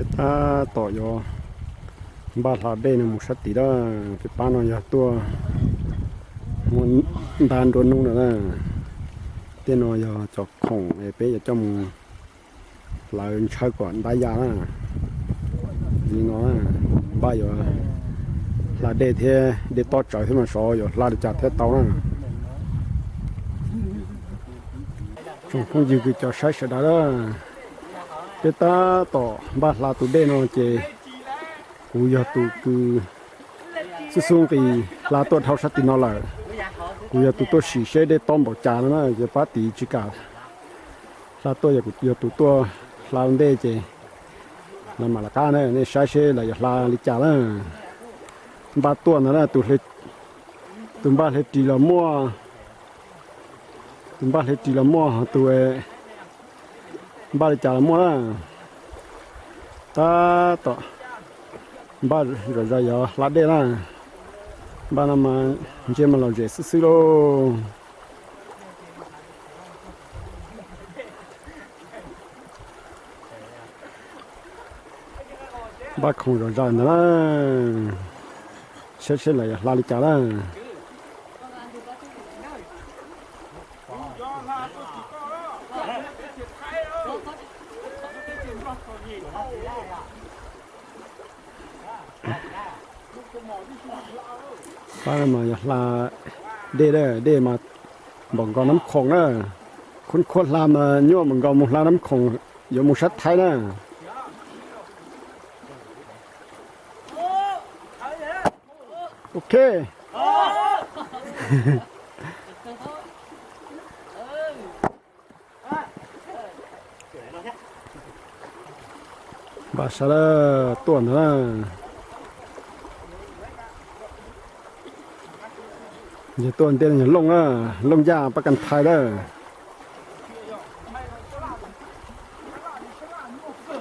Peb tab tom yuav npaj hla dej no mus sab tid lawm. Peb pab no yog tuaj muab ntab nruab hnub no na. Tej no yog cov khoom es peb yuav coj mus hlawv ntshawb kom ntab ya na. Li no na, npaj yuav hla dej thiab dej tob tsawv thiab mas xyov yuav hla li cas thiaj tau na. Tsoom phooj ywg kws cov saib sawv daws na, peb tab tom npaj hla tus dej no ces kuv yog tus kws xub xub nqis hla tuaj dhau sab tim no lawm. Kuv yog tus tuaj sim seb dej tob npaum cas no na, ces pab tid tsis kam hla tuaj, yog kuv yog tus tuaj hla ua ntej ces lawv mam lawv qab na, nej saib seb lawv yuav hla li cas na. Npaj tuaj ntawd na, tus npaj hle ris los muaj, tus npaj hle ris los muaj, ho tus npaj li cas los muaj na. Tab tom npaj zom zaws yuav hla dej na. Npaj no mas ntsia mas lom zem xwb xwb lauj. Npaj khoom zom zaws ntawd na, saib seb lawv yuav hla li cas na. Pab no mas yog hla dej, dej mas npaum nkaus nab khoom na. Khuab khuab hla mas nyuaj npaum nkaus mus hla nab khoom yuav mus sab Thaib na. Ok. Npaj sab lawm, tuaj ntawd na. Yog tuaj ntiaj no yog Looj na, Looj Yaj Pab Kas Thais lawm.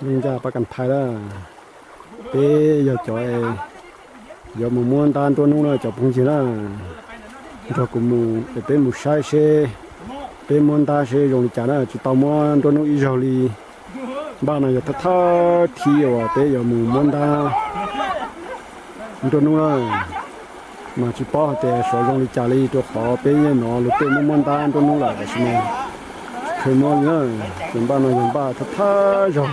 Looj Yaj Pab Kas Thais lawm. Peb yog cov yuav mus muab ntab nruab hnub na cov phooj ywg na. Nrog kuv mus es peb mus saib seb peb muab ntab seb zoo li cas na, tsis tau muab nruab hnub ib zaug li. Npaj no yog thawj thawj thib uas peb yuav mus muab ntab nruab hnub na, mas tsis paub hais tias xyov zoo li cas li, rau qhov peb yeej hnov luag tej muab muab ntab nruab hnub lawm, tab sis mas tsis kheev muab li na. Ces npaj no yog npaj thawj thawj zaug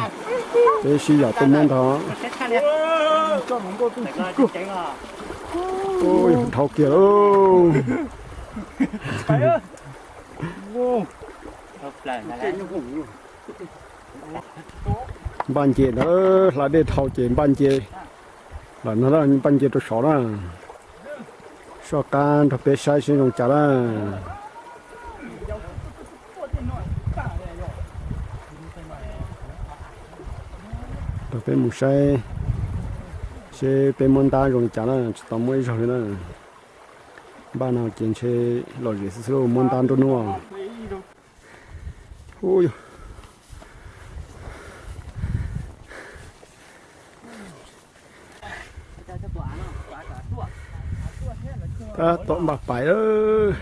peb sib yaum tuaj muab ntab. Dhau kiag lauj. Npaj nce ntawd, hla dej dhau ces npaj nce lawm no, npaj nce rau saud na. Soj qab nrog peb saib seb zoo cas na. Nrog peb mus saib seb peb muab ntab zoo li cas na, tsis tau muab ib zaug li na. Npaj no ces ntshe lom zem xwb xwb, muab ntab nruab hnub. Tab tom npaj pais lawm.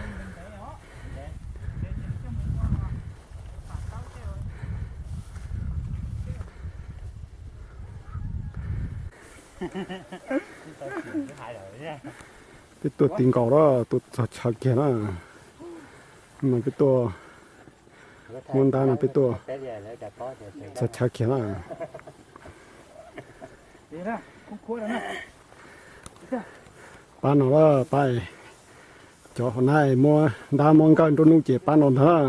Peb tuaj ti nkaus lawm, tuaj txog chaw kiag na. No peb tuaj muab ntab no peb tuaj txog chaw kiag na. Pab no lawm, pab cov hauv nab muab ntab muab nkawj nruab hnub ces pab no ntag.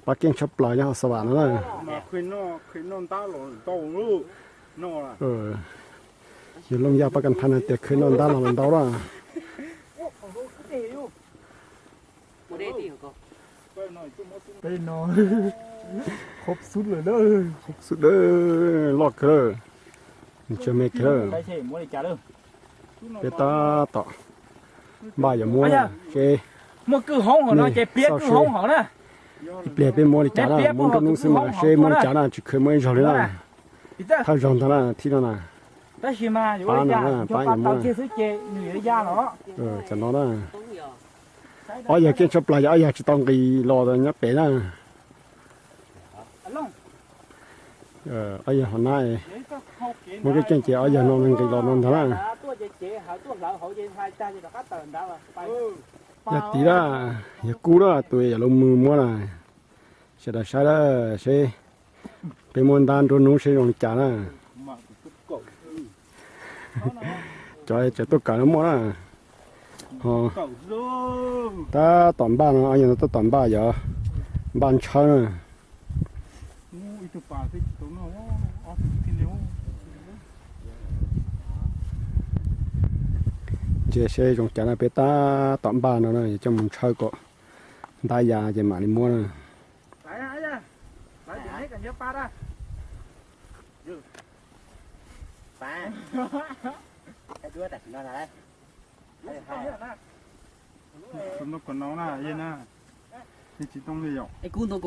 Pab keej tshaj plaws nyob hauv Xa Vam no na. Yog Looj Yaj Pab Kas Thais no tias khwv noj ntab los ntau lawm. Xub dawb loj kawg, tsis me kawg. Peb tab tom npaj yuav muab seb, muab kwj hoob hauv no ces piav kwj hoob hauv na. Ib pliag peb muab li cas na, muab nruab hnub xwb mas seb muab li cas na, tsis kheev muab ib zaug li na. Thawj zaug ntag na, thib no na. Tab sis mas yuav ua li cas, pab yuav muab xwb ces nws yuav ya los. Cov no na, ob yawg keej tshaj plaws, yog ob yawg tsis tau nqis los nyob pem na. Ob yawg hov nab, muaj keej keej ces ob yawg no nqis los no ntag na. Yog tid na, yog kub na, tus yam lus mus muab na. Sawv daws saib na, seb peb muab ntab nruab hnub seb zoo li cas na. Cov tseem tuaj kawm no muaj na. Tab tom npaj no, ob yawg no tab tom npaj, yog npaj ntshawb na. Ntsia seb zoo cas na, peb tab tom npaj no na, yog coj mus ntshawb kom ntab ya ces mam li muab na. Tsis ntoo li yom. Tsis ntoo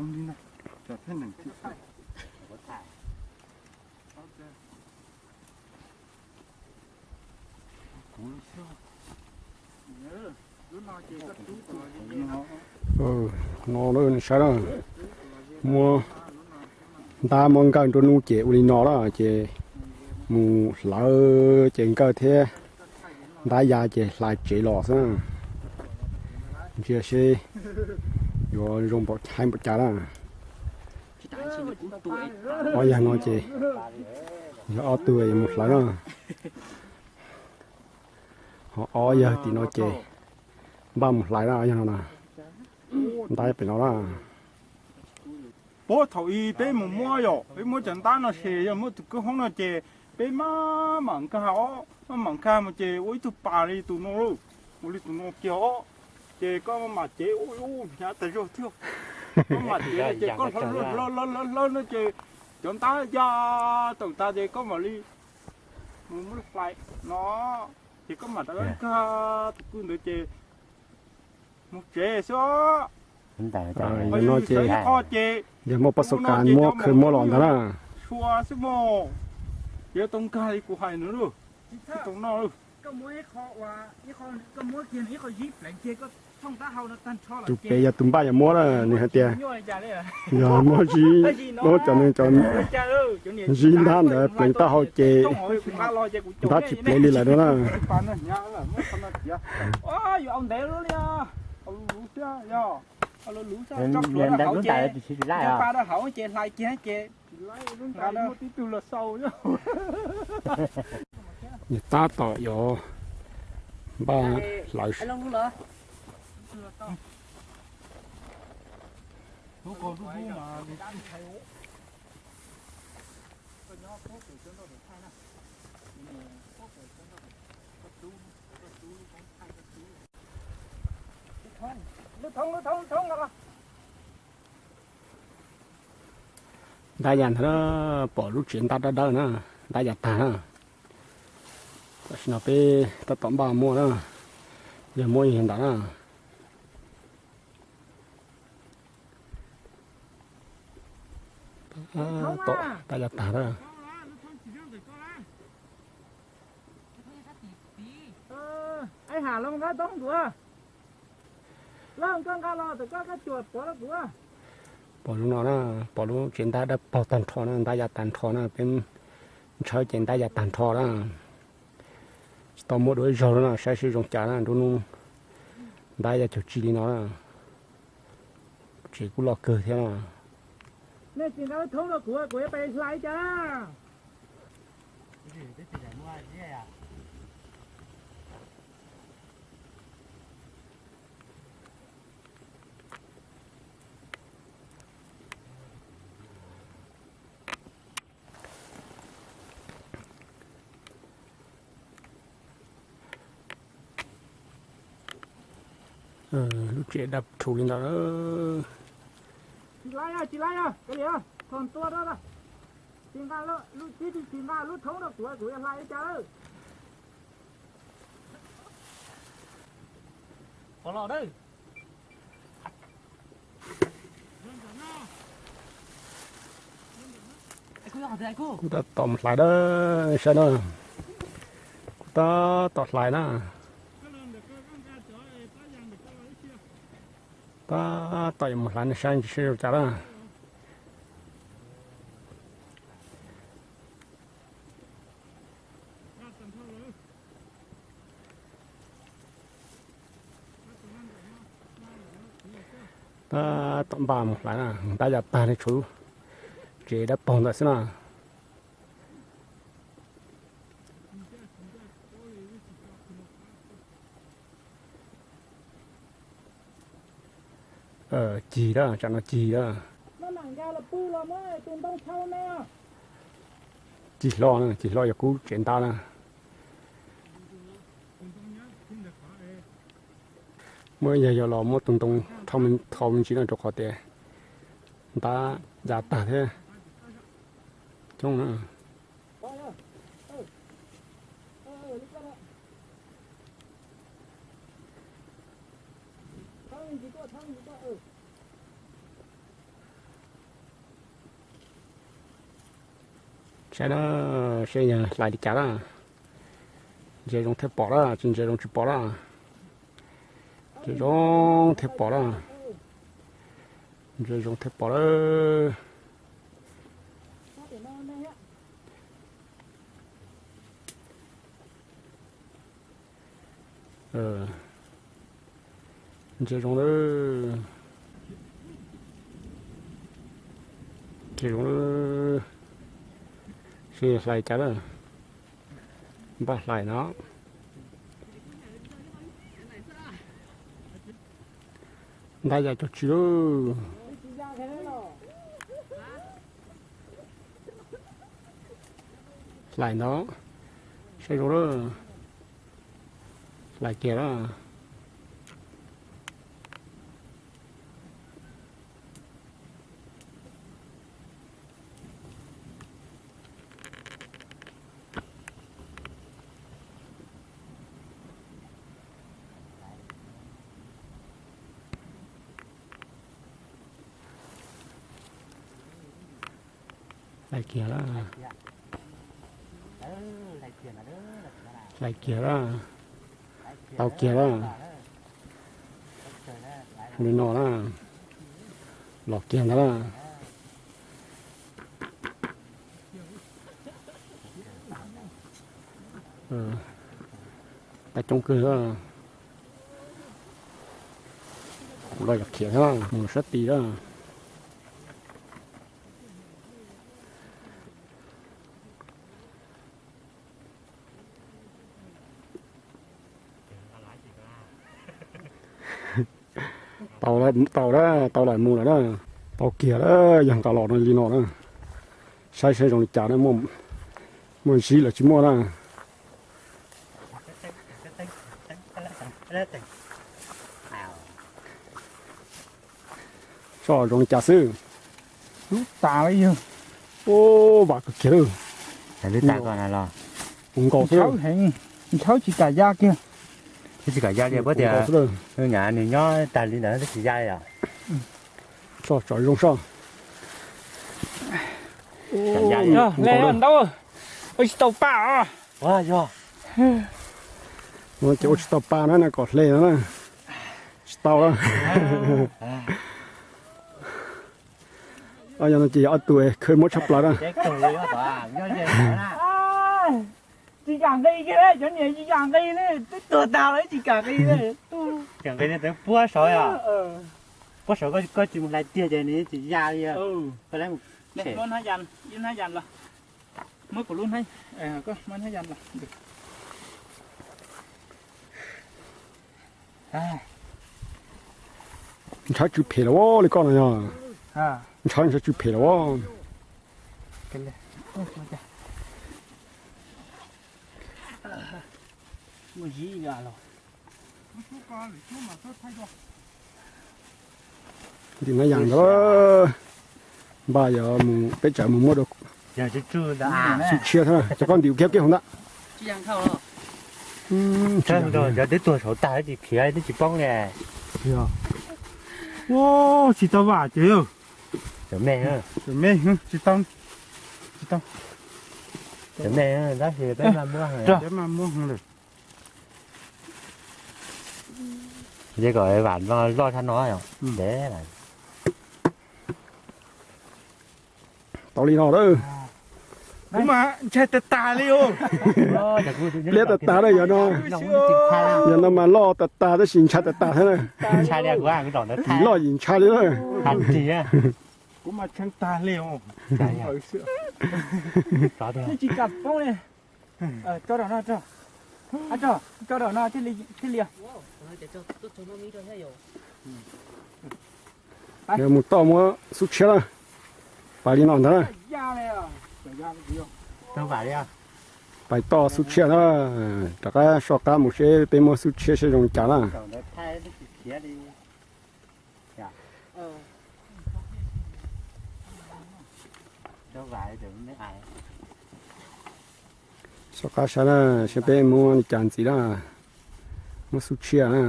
li na. No saib na, muab ntab muab nkawj nruab hnub ces ua li no na ces mus hlawv ces nkawj thiab ntab ya ces hlais tsev los xwb. Ntsia seb yuav zoo npaum haib npaum cas na. Ob yawg no ces yog ob tug yuav mus hlawv na. Ho ob yawg tim no ces npaj mus hlais na, ob yawg no na. Ntab pem no na. Puag thaum ub peb mus muab yom, peb muab cov ntab no ces yog muab tus kwj hoob no ces peb maj mam nkag os, maj mam nkag mus ces ua ib tug pas li tus no, ua li tus no kiag os. Ces koj maj mam cev ua hnyav tas zog thiab. Koj mam cev ces koj hlawv hlawv hlawv hlawv no ces cov ntab ya tawm tas ces koj mam li mus muab hlais no, ces koj mam rov qab nkag tus kwj ntawd ces mus tsev xwb. Yog no ces yog muaj pab xo kas muab khwv muab los ntag na. Sua xwb mog, yuav tau nkag li kuv hais no lauj, tsis tau noj lauj. Tus pem yog tus npaj yuav muab na, nws hais tias yog muab zib, muab cov nws cov zib ntab ntawd pleev taub hau ces ntab tsis pleev li lawm no na. Nws tab tom yuav npaj hlawv. Ntab ya ntag na, pom lub tsev ntab dawb dawb na, ntab ya tag na. Tam sim no peb tab tom npaj muab na, yog muab yog ntawd na. Tom ntab ya tag na. Pom lub no na, pom lub tsev ntab dawb paug tag nrho na, ntab ya tag nrho na, peb ntshawb ces ntab ya tag nrho na. Tsis tau muab dua ib zaug na, saib seb zoo cas na, nruab hnub ntab ya cuag tsi li no na. Tsev kuj loj kawg thiab na. Lub tsev dab rhuv li ntawd. Kuv tab tom mus hlais na, saib na. Kuv tab tom hlais na. Tab tom yuav mus hlais na, saib ntsis seb zoo cas na. Tab tom npaj mus hlais na, ntab ya tag li tshuav lub tsev dawb paug ntawm xwb na. Cig lawm, tsam no cig lawm. Cig hlo, cig hlo yog kub tsev ntab na. Muaj ib yam yog los muab tus ntoo thau me ntsis no rau qhov tias ntab ya tag thiab coob na. Saib na, seb yog hlais li cas na. Ntsia zoo thiaj pom na, tsis ntsia zoo tsis pom na. Ntsia zoo thiaj pom na. Ntsia zoo thiaj pom lawm. Ntsia zoo lawm. Ntsia zoo lawm. Seb hlais cas lawm. Npaj hlais no. Ntab ya cog tsi lawm. Hlais ntawd, saib zoo lawm. Hlais kiag lawm. Hlais kiag lawm. Hlais kiag lawm. Tau kiag lawm. Li no na. Los kiag ntawd na. Tab coob kawg. Kuv los yog khiav thiab, mus sab tid lawm. Tau, tau lawm, tau lawm mus lawm na. Tau kiag lawm, yog nqa los no li no na. Saib saib zoo li cas na, muaj zib los tsis muaj na. Soj zoo li cas xwb. Lub tas li yog. Ub, vam kawg kiag lawm. Lub tas koj na los. Puv nkaus xwb. Ntshaw heev, ntshaw tsis kam ya kiag. Twb tsis kam ya li, puab tias nws nyob tag li ntawd twb tsis ya li os. Soj, tsom zoo soj. Hle ntau, ua tsis tau pa os. Ces ua tsis tau pa na, kom hle no na. Tsis tau lawm. Yog no ces yog ob tug khawb muab tshaj plaws na. Tsis kam nqi kiag, cov niam tsis kam nqi li, twb tuag tag los tsis kam nqi li. Tsis kam nqi li, puab saud, puab saud koj tsis mus hlais tiag ces nws tsis ya li. Muab hnab yas los, muab kuv lub hnab, muab hnab yas los. Ntshaw tsw phem los li koj no yog. Ntshaw, ntshaw tsw phem los. Ntim na yas ntawd, npaj yog mus peb tsam mus muab rau xu tshiab thiab, cov koj ntim kiag kiag hauv ntawd. Cov twb tuag saud tag twb tsis khiav twb tsis poob li. Tsis tau vam ces. Cov me, tsis tau, tsis tau. Cov me tab sis peb mam muab, peb mam muab lawm. Ces kom vam loj tshaj no. Tau li no lawm. Kuv mas ntshai tag tag li os. Liab tag tag lawm yog no. Yog no mas loj tag tag tab sis ntshai tag tag thiab na. Yim loj yim ntshai li na. Kuv mas tshee tag li os. Nej tsis kam poob li. Tso rau no, tso rau no thiaj li. Mus toj muab xub tshiab na. Pais li no ntag na. Pais toj xub tshiab na. Rov qab soj qab mus seb peb muab xub tshiab seb zoo cas na. Soj qab saib na, seb peb muab li cas ntxiv na. Muab xub tshiab na.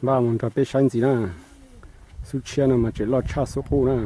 Npaj mus nrog peb saib ntxiv na. Xub tshiab no mas tseem loj tshaj xub qub na.